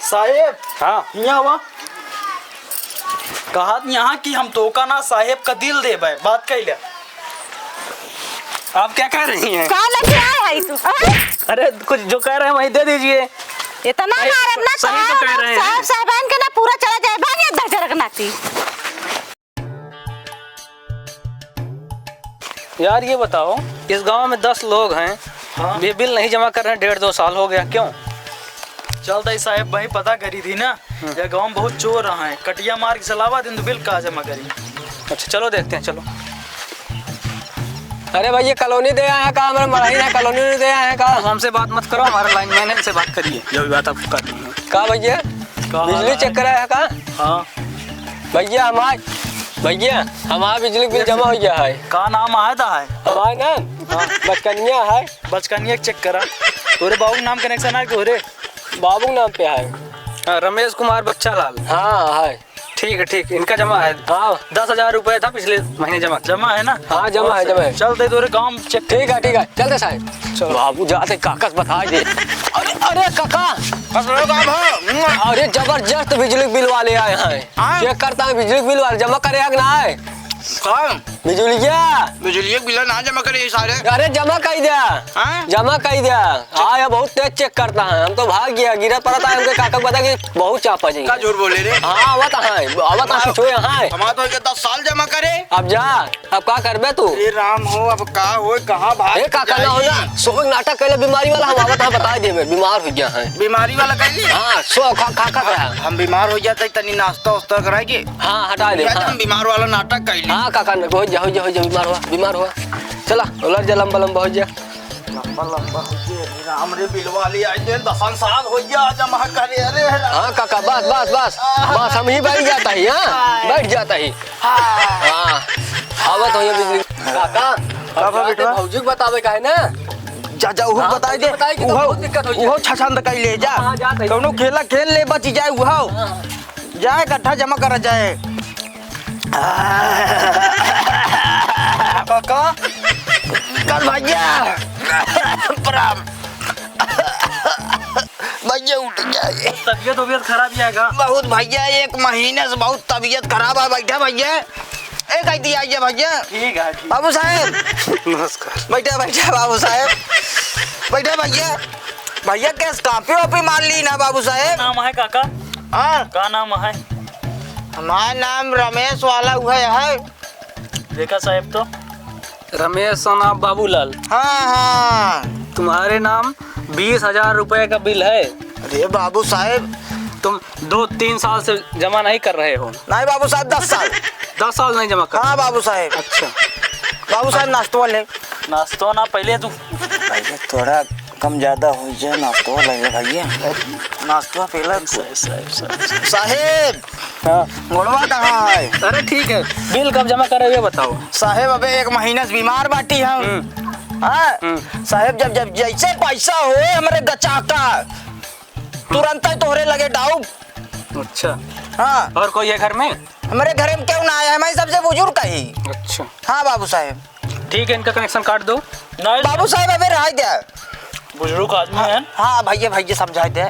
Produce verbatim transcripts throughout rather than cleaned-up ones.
साहेब, हाँ। हियाँ आवा। कहत यहाँ कि हम तोका ना, साहेब का दिल देबे, बात कइले। आप क्या कह रही हैं? का लेके आए है तू? अरे, कुछ जो कह रहे हैं वही दे दीजिए। इतना मारब ना, सही तो कह रहे हैं। साहेब साहबान के ना पूरा चला जाए, भाग ये दहजर के नाती। यार, ये बताओ, इस गांव में दस लोग हैं, हाँ। ये बिल नहीं जमा कर रहे हैं, डेढ़ दो साल हो गया, क्यों? चलता ही साहेब, वही पता करी थी ना, हम्म। यह गांव में बहुत चोर रहा है, कटिया मार के चलावा दिन तो बिल कहाँ जमा करी? अच्छा, चलो देखते हैं, चलो। अरे भाई, ये कॉलोनी दे आए हैं का? हमारे मराही ना कॉलोनी नहीं दे आए हैं का? हमसे बात मत करो, हमारे लाइनमैन है, इनसे बात करिए, जो भी बात आपको करनी है। का भैया, का हाल बिजली है? चेक कराया है का? हाँ। भैया हमार, भैया हमार बिजली बिल जमा हो गया है। का नाम आया था है? हमार नाम हाँ। बचकनिया है। बचकनिया के चेक करा। तोरे बाबू के नाम कनेक्शन है तोरे? बाबू के नाम पे है। हाँ, रमेश कुमार बच्चा लाल। हाँ है। ठीक है, ठीक, इनका जमा है। हाँ। दस हजार रुपये था पिछले महीने जमा। जमा है ना? हाँ, जमा है, जमा है। चल दे तोरे काम चेक। ठीक है, ठीक है, चलते साहब। चलो। बाबू जाते काका से बता दे। अरे, अरे काका। कसरो का भा? अरे जबरदस्त बिजली बिल वाले आए हैं। हाँ? चेक करता है बिजली बिल वाले, जमा करे है कि ना है? कौन? बिजुलिया। बिजुलिया बिल ना जमा करे ये सारे। अरे जमा कर दिया। हाँ? जमा कर दिया। हाँ, ये बहुत तेज चेक करता है, हम तो भाग गया, गिरा पड़ा था, हमके काका को बता कि बहुत चापा जी। का झूठ बोले रे? हाँ, आवत है, आवत है, हमारा, सोचो यहाँ है। हमारा तो के दस साल जमा करे। अब जा, अब का करबे तू? ए राम हो, अब का होए, कहाँ भाग ए काका ना हो जाई? ना, सो नाटक कैले बीमारी वाला, हम आवत है, बता देबे, बीमार हो गया है। बीमारी वाला कैले? हाँ, सो खा, खा, खा, खा। हम बीमार हो जाते तनी नाश्ता उस्ता कराए के। हाँ, हटा दे, या तो हाँ। हम बीमार वाला नाटक कैले। हाँ काका, न, हो जा, हो जा, हो जा, बीमार हुआ, बीमार हुआ। चला, उलट जा, लंबा, लंबा हो जा। लंबा, लंबा हो जा, राम रे, बिलवा ले, आज दिन दसन साल हो गया, जमा करे, अरे राम। हाँ काका, बस, बस, बस, बस, हम ही बैठ जाता ही, हाँ, हाँ। बैठ जाता ही। हाँ। हाँ, आवत हो ये बिजली। काका, का अब बा जाते बेटवा? भौजी को बतावे का है ना? जा, जा, उहो हाँ, बताई दे। बताई कि तो उहो, बहुत दिक्कत हो जाए। उहो छछंद कई ले जा। हाँ, हाँ, जा, सही। कौनो खेला खेल ले, बची जाए उहो। हाँ। जाए, इकट्ठा जमा करा जाए। काका। कल भैया। प्रणाम। भैया उठ जाए। तबियत, तबियत खराब ही है का? बहुत भैया, एक महीने से बहुत तबियत खराब है। बैठा भैया। ए, कह दिया, आइए भैया। ठीक है, ठीक। बाबू साहेब। नमस्कार। बैठा, बैठा बाबू साहेब। बैठा भैया। भैया, कैस कॉपी वॉपी मार ली ना बाबू साहेब? नाम है काका? हाँ? का नाम है? हमार नाम रमेश वाला उहे है। देखा साहेब तो। रमेश और नाम बाबूलाल। हाँ, हाँ। तुम्हारे नाम बीस हजार रुपए का बिल है। अरे बाबू साहेब। तुम दो तीन साल से जमा नहीं कर रहे हो। नहीं बाबू साहेब, दस साल। दस साल नहीं जमा कर। हाँ बाबू साहेब। अच्छा। बाबू साहेब, नाश्तो ले। नाश्तो ना, पहले तू। पहले थोड़ा कम ज्यादा हो जाए, नाश्तो ले ले भैया। नाश्तो पहले। साहेब, साहेब, साहेब। साहेब, हाँ। गोड़वा कहाँ है? अरे ठीक है, बिल कब जमा करे ये बताओ। साहेब, अबे एक महीना से बीमार बाटी हम। हम्म। हाँ? हम्म। साहेब, जब, जब जैसे पैसा होए हमरे गचाका, तुरंत ही तोहरे लगे डाउब। अच्छा। हाँ। और कोई है घर में? हमरे घरे में केहू ना आया, हम ही सबसे बुजुर्ग ही। अच्छा। हाँ बाबू साहेब। ठीक है, इनका कनेक्शन काट दो। नहीं। बाबू साहेब, अबे रह दे। बुजुर्ग आदमी है। हाँ भैया, भैया समझाए दे।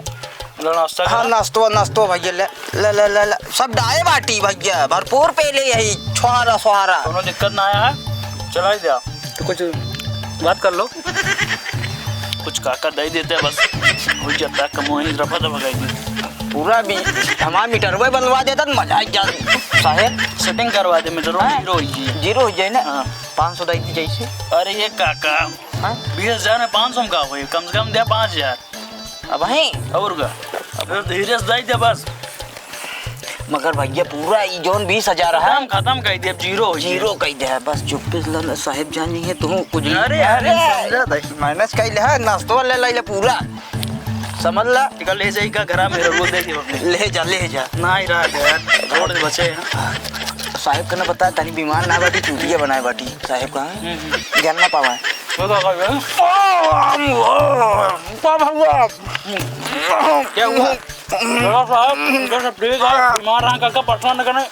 लो नाश्ता हाँ, करो। नाश्तो, नाश्तो भैया ले, ले, ले, ले, ले। सब डाए बाटी भैया, भरपूर पेले यही, छोहारा, सोहारा। कोनो दिक्कत ना आया है, चला ही दिया। तो कुछ बात कर लो। कुछ काका दे देते बस, हो जाता कमोही रफा दफा कर दी। पूरा भी हमार मीटरवे बनवा देता तो मजा आ जात। साहेब, सेटिंग करवा दे, मीटरवा हाँ? जीरो हो जाए। जीरो हो जाए ना? हाँ। पाँच सौ दे दी जैसे। अरे ये काका, हाँ? बीस हजार में पाँच सौ में का होई? कम से कम दे पाँच हजार। अब हैं? और का? अब धीरे से दे दे बस। मगर भैया पूरा ई जौन बीस हजार है। खत्म, खत्म कर दे, अब जीरो हो जाए। जीरो कर दे, बस चुप्पे से ला, साहेब जानी है तू कुछ नहीं। अरे, अरे, अरे। समझा था, माइनस कर ले, हाँ, नाश्तो ले, ले, ले पूरा। समझ ला। टिका ले जाई का घरा में, रोज देखी अपने। ले जा, ले जा। ना ही रहा यार, रोड में बचे हैं। साहेब का ना बता, तनी बीमार ना बाटी, चूतिया बनाए बाटी। साहेब का, हैं? हम्म, हम्म। ज्ञान ना पावा है। वो तो कर रहे हैं। ओ, ओ, ओ, भगवान। क्या हुआ? बड़ा साहब, उनका सब ठीक है, बीमार हैं, काका परेशान न करें।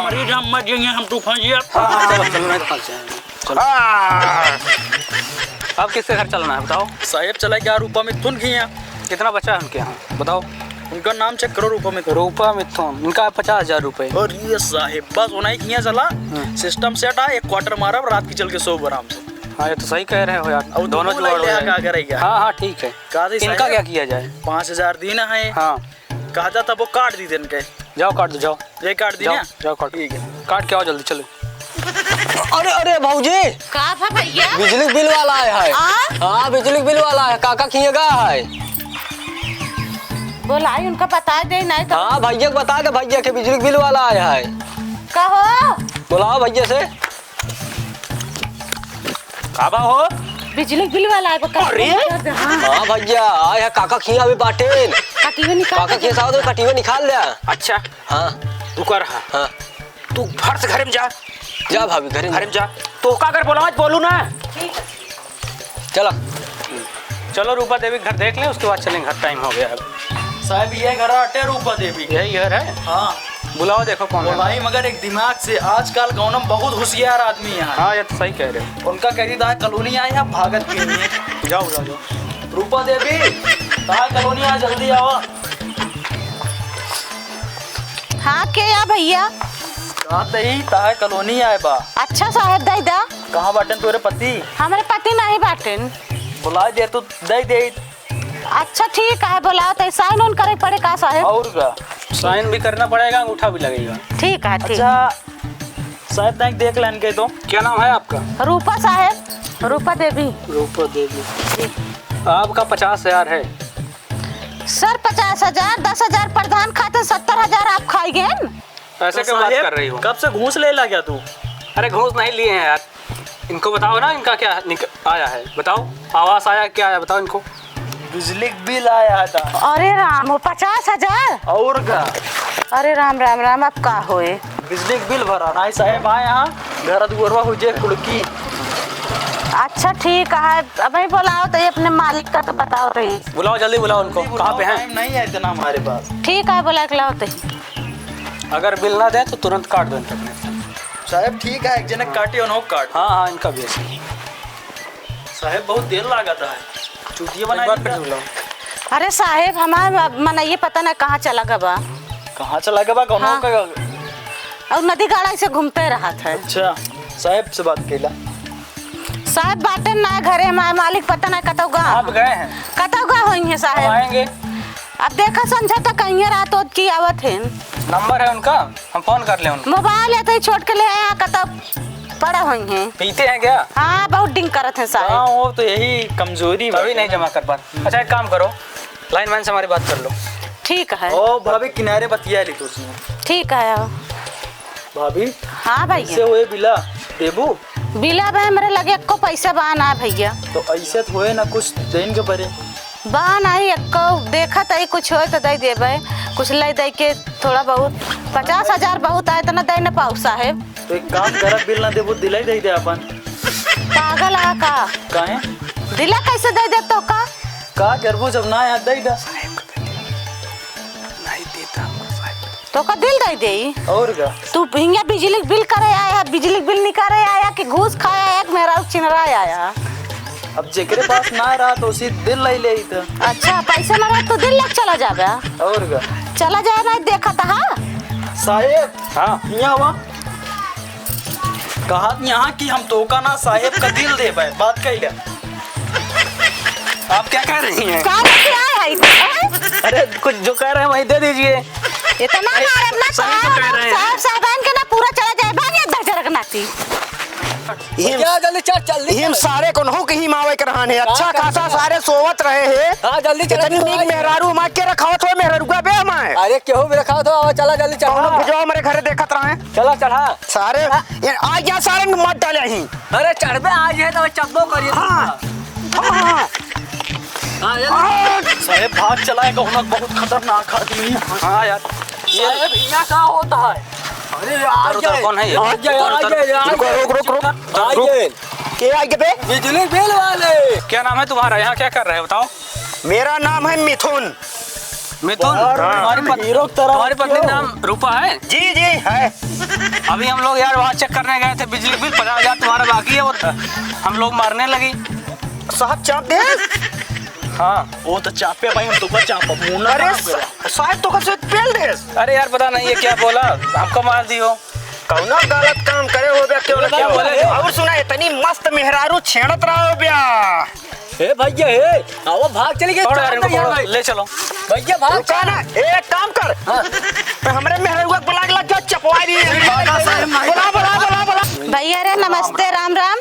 मरीज हम मत जाइए, हम तूफान जी अब। चलो, चलो, नहीं तो फंस जाएंगे। चलो। आप किसके घर चलना है, बताओ? साहेब चला गया रूपा मिथुन के यहाँ। कितना बचा है उनके यहाँ, बताओ? उनका नाम check करो, रूपा मिथुन। रूपा मिथुन, इनका है पचास हजार रुपये। और ये साहेब, बस उन्हीं के यहाँ चला, हम्म। System set है, एक quarter मारब, रात की चल के सोब आराम से। हाँ, ये तो सही कह रहे हो यार, अब दोनों दोनों जुगाड़ हो ले जाएंगे। का करेगा? हाँ, हाँ, ठीक है। कहा दी इनका साहेब, क्या किया जाए? पाँच हजार दीना है। हाँ। कहा जाता वो काट दी देन के। जाओ काट दो, जाओ। ये काट दी जाओ, ना? जाओ काट। ठीक है। काट के आओ जल्दी, चलो। अरे, अरे भौजी, का भा भैया? बिजली के बिल वाला आया है। आ? हाँ, बिजली के बिल वाला है, काका खिएगा है। बोलाई उनका बता दे, नहीं तो। हाँ, भैया के बता दे, भैया के बिजली के बिल वाला आया है। कहो। बोलाओ भैया से। का बा हो? बिजली के बिल वाला आए बा, अरे? हाँ। हाँ भैया, आए है काका खिया अभी बाटेन। कटियो निकाल काका दे। खिया साहब तो कटियो निकाल दे। अच्छा। हाँ। रुका रहा। हाँ। तू फट से घरे में जा। जा भाभी, घरे में घरे में जा। जा। तो का अगर बोलावत बोलू ना। ठीक है। चला। चलो रूपा देवी घर देख लें, उसके बाद चलेंगे, घर time हो गया अब। साहब, ये घर आटे रूपा देवी। यही घर है? हाँ। बुलाओ, देखो कौन है। बोलाई, मगर एक दिमाग से, आजकल गाँव में बहुत होशियार आदमी है। हाँ, ये तो सही कह रहे हो। उनका कह दी, "ताहे कॉलोनी आए हैं, भागत के लिए।" जाओ, जाओ, जाओ। रूपा देवी, ताहे कॉलोनी आए, जल्दी आओ। हाँ, के या भैया? कहत ही, ताहे कॉलोनी आए बा। अच्छा साहेब, दे दा। कहाँ बाटेन तोरे पति? हमरे पति नहीं बाटेन। बुलाए दे, तू दे दे। अच्छा, ठीक है, बोलाओ तो sign उन करे पड़े का साहेब? और का? Sign भी करना पड़ेगा, अंगूठा भी लगेगा। ठीक है, ठीक। अच्छा, साहेब, तनिक देख लेन के तो। क्या नाम है आपका? रूपा साहेब, रूपा देवी। रूपा देवी। जी। आपका पचास हजार है। सर, पचास हजार, दस हजार प्रधान खाते, सत्तर हजार आप खाई गए न? ऐसे तो क्या बात साहेब, कर रही हो? कब से घूस ले ला क्या तू? अरे, घूस नहीं लिए हैं यार। इनको बताओ ना, इनका क्या निक-, आया है, बताओ, आवास आया, क्या आया, बताओ इनको। बिजली का बिल आया था। अरे राम, वो पचास हजार? और का? अरे राम, राम, राम, अब का होए? बिजली का बिल भरा ना, साहेब आए यहाँ, घर दुआरवा हो जाए कुड़की। अच्छा, ठीक है, अब ही बुलाओ तो ये अपने मालिक का तो बताओ तो ही। बुलाओ, जल्दी बुलाओ उनको, जल्दी बुलाओ, कहाँ पे हैं? Time नहीं है इतना हमारे पास। ठीक है, बुला के लाओ तो ही। अगर बिल ना दे तो तुरंत काट दो इनका connection। साहेब, ठीक है, एक जने काटे, उन्हों काट। हाँ, हाँ, इनका भी ऐसे ही। साहेब, बहुत देर लागत है। चूतिया एक बनाई बार दिया। फिर से बुलाओ। अरे साहेब, हमार मनई पता ना कहाँ चला गबा। कहाँ चला गबा? कौनो हाँ। का और नदी गाड़ा ऐसे घूमते रहत है। अच्छा, साहेब से बात कैला। साहेब बाटे ना घरे, हमार मालिक पता ना कतौ गा। आप गए हैं? कतौ गा होइहैं साहेब? अब आएंगे। अब देखा समझा तो कहिए रात ओत की आवत हैं। Number है उनका? हम phone कर ले उनको। Mobile है तो छोड़ के ले आया, कतौ पड़ा होइहैं। पीते हैं क्या? हाँ, बहुत डिंग करत हैं साहेब। हाँ, वो तो यही कमजोरी तभी बाटे नहीं ना। जमा कर पा। अच्छा, एक काम करो, lineman से हमारी बात कर लो। ठीक है। ओ भाभी, किनारे बतिया ली तो उसने। ठीक है, आओ। भाभी। हाँ भैया। कैसे हुए बिला? देबू? बिला बा, हमरे लगे एको पैसा बा ना भैया। तो ऐसे तो होए ना, कुछ देन के परे। बा नहीं, एक्को देखत है, कुछ होए तो दे देबे, कुछ ले दे के थोड़ा बहुत। पचास हजार बहुत आए, इतना दे न पाऊ साहेब। तो एक काम करा, बिल ना देबू, दिलाई दे दे अपन। पागल आ का? काहे? दिला कैसे दे दे तो का? का करबू जब ना याद दे दे। नहीं देता हमको साहेब। तो का दिल दे दे? और का? तू हिंगा बिजली के बिल करे आया, बिजली के बिल निकाले आया कि घूस खाए आया कि मेहरारू चिनराए आया? अब जेकरे पास ना रहा तो उसी दिल ले ले तो। अच्छा, पैसा ना रहा तो दिल लेके चला जाबे? और का? चला जाए ना, देखा था, हाँ? साहेब, हाँ। यहाँ हुआ। कहत यहाँ कि हम तोका ना साहेब का दिल देबे, बात कही ले। आप क्या कह रही हैं? का लेके आए हैं इधर? अरे, कुछ जो कह रहे हैं, वही दे दीजिए। इतना अरे, मारब ना सही तो कह रहे हैं। साहब, साहबान के ना पूरा चला जाए, भाग ये दस जरा के नाती। हिम, क्या जल्दी चल, जल्दी हिम चल। सारे को नहु कहीं मावे के रहन है। अच्छा का खासा करना? सारे सोवत रहे हैं। हाँ, जल्दी चल, इतनी जल्दी नीक चल। मेहरारू मार के रखावत हो, मेहरारू का बे हमारे। अरे, केहू भी रखावत हो, आवा, चला जल्दी चल। कौनो हाँ। बुझवा हमारे घरे देखत रहे। चला, चला। सारे, हाँ। ये आ गया सारे में मत डाले ही। अरे चढ़बे आज है तो चब्बो करिए। हाँ। हाँ, हाँ। हाँ, ये हाँ। साहेब भाग चला है, कहूँ बहुत खतरनाक आदमी है। हाँ यार। ये साहेब, हियाँ का होता है? अरे आ उधर, उधर गए। कौन है ये? आ गए, आ गए, आ रुको, गए। रुक, रुक, रुक, आ रुक। गए। के आ गए बे? बिजली बिल वाले। क्या नाम है तुम्हारा? यहाँ क्या कर रहे हो बताओ? मेरा नाम है मिथुन। मिथुन, हाँ। तुम्हारी पत-, हीरो की तरह तुम्हारी पत्नी का क्यों? नाम रूपा है? जी, जी, है। अभी हम लोग यार वहाँ check करने गए थे, बिजली बिल पचास हजार तुम्हारा बाकी है और हम लोग मारने लगी। साहब, चाप दे। हाँ। वो तो चापे भाई, हम तो का चापब, मुंह ना अरे खराब करे। सा-, साहेब तो का से पेल देस। अरे यार, पता नहीं ये क्या बोला, हमको मार दियो। कौनो गलत काम करे होबे, क्यों ना अरे क्यों। बोले। और सुना, इतनी मस्त मेहरारू छेड़त रहो ब्या। ए भैया, ए, आओ, भाग चली गई, छोड़ यार, चाप इनको दे यार पकड़ो, भाई। ले चलो। भैया, भाग। रुका ना, ए, एक काम कर। हाँ। तो हमरे मेहरारू का बुला के ला, जो चपवा दी। बुला, बुला, बुला, बुला। भैया रे, नमस्ते, राम राम।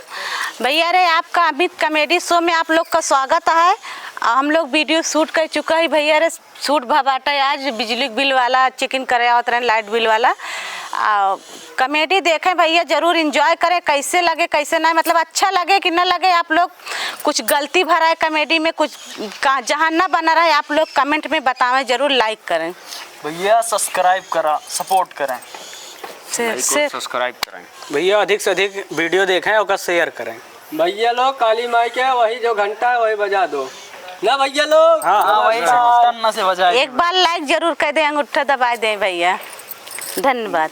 भैया रे, आपका अमित कॉमेडी शो में आप लोग का स्वागत है। आ, हम लोग वीडियो शूट कर चुका है भैया रे, शूट भा बाटे आज बिजली बिल वाला, चेकिंग करे आवत रहे, लाइट बिल वाला। आ, कॉमेडी देखें भैया, जरूर एंजॉय करें। कैसे लगे, कैसे ना, मतलब अच्छा लगे कि ना लगे, आप लोग कुछ गलती भरा है कॉमेडी में, कुछ का-, जहाँ ना बना रहे, आप लोग कमेंट में बतावें, जरूर लाइक करें। भैया सब्सक्राइब करा, सपोर्ट करें। से, लाइक और से सब्सक्राइब करें। भैया अधिक से अधिक वीडियो देखें, ओकर शेयर करें। भैया लोग, काली माई के वही जो घंटा है, वही बजा दो ना भैया लोग। हाँ, हाँ, वही बस। टन से बजाए। एक बार लाइक जरूर कर दें, अंगूठा दबाए दें भैया। धन्यवाद।